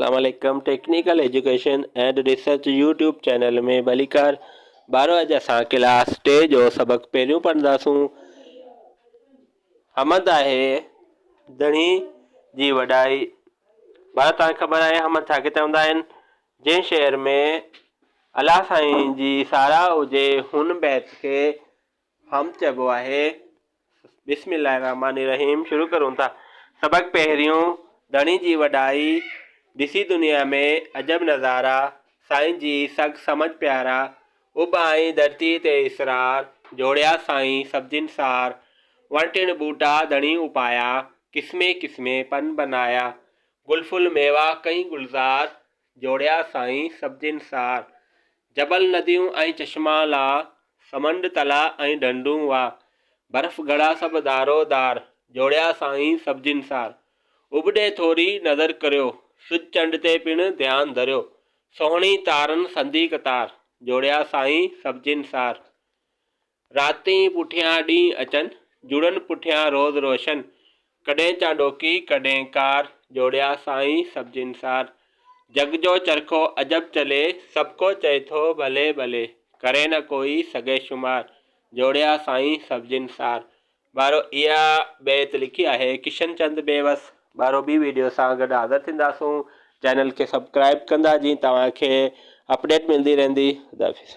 اسلام عليڪم technical education and research YouTube channel ۾ ڀليڪار ٻارو اڄ اسان ڪلاس ٽي جو سبق پهريون پڙهنداسون حمد آهي ڌڻي جي وڏائي ٻارو توهان کي خبر آهي حمد ڇا کي چوندا آهن جنهن شعر ۾ الله سائين جي ساراهه هجي هن بيت کي حمد چئبو آهي. بسم الله الرحمٰن الرحيم شروع ڪرون ٿا. سبق پهريون، ڌڻي جي وڏائي، ڏسي دنيا ۾ عجب نظارا، سائين جي سگھ سمجھ پيارا، اڀ ۽ ڌرتي تي اسرار، جوڙيا سائين سڀ جنسار، وڻ ٽڻ ٻوٽا ڌڻي اپايا، قسمين قسمين پن بنايا، گل ڦل ميوا ڪئين گلزار، جوڙيا سائين سڀ جنسار، جبل نديون ۽ چشما لا، سمنڊ تلاء ۽ ڍنڍون وا، برف گهڙا سڀ دارو دار، جوڙيا سائين سڀ جنسار. اڀ ڏي ٿوري نظر ڪريو، سج چنڊ تي پڻ ڌيان ڌريو، سهڻي تارن سندي قطار، جوڙيا سائين سڀ جنسار. راتين پٺيان ڏينهن اچن، جڙن پٺيان روز روشن، ڪڏهن چانڊوڪي ڪڏهن ڪار، جوڙيا سائين سڀ جنسار. جڳ جو چرخو عجب چلي، سڀڪو چئي ٿو ڀلي ڀلي، ڪري نه ڪوئي سگهي شمار، جوڙيا سائين سڀ جنسار. ٻارو اها بيت لکي آهي ڪشن چند بيوس. ٻارو ٻي ويڊيو سان گڏ حاضر ٿينداسون چينل کي سبڪرائب ڪندا جيئن توهان کي اپڊيٽ ملندي رهندي خدا حافظ.